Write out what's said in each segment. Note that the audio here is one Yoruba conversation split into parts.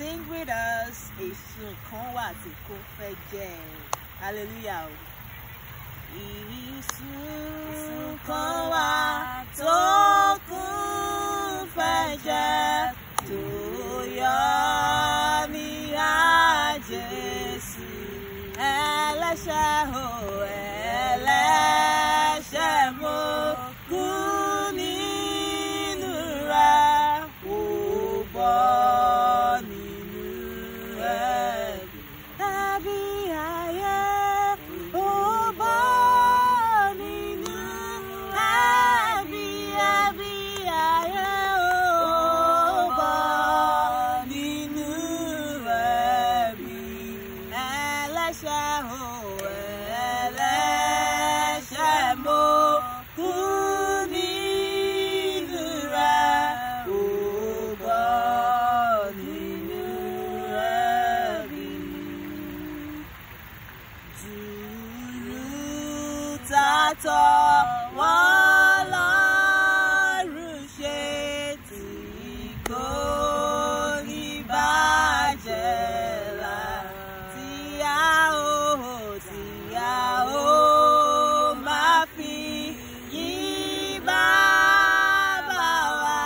Sing with us. Èso kan wà tí kò fẹ́ jẹ. Hallelujah. Ìsun kan wà tó kún fẹ́ jẹ tó yọ ní Jésù. Ẹlẹ́ṣẹ̀ o, ẹlẹ́ṣẹ̀ mo kú nínú rẹ̀, ó bọ́ nínú ẹ̀bi. Ẹ̀bi ayé, ó bọ́ nínú ẹ̀bi, ẹ̀bi ayé, ó bọ́ nínú ẹ̀bi. Ẹlẹ́ṣẹ̀ o, ẹlẹ́ṣẹ̀ mo kú nínú rẹ̀, ó bọ́ nínú ẹ̀bi. Dùrù tàtọ̀ wọ́n lọ́rùn ṣe tí kò ní bàjẹ́ là tí a ó tí a ó máa fi yìn Bàbá wa.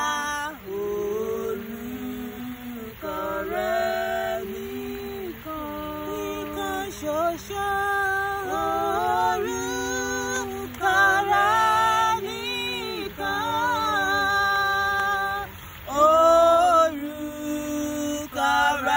Orúkọ rẹ̀ nìkan nìkan ṣoṣo. Orúkọ rẹ̀ nìkan. Orúkọ rẹ̀.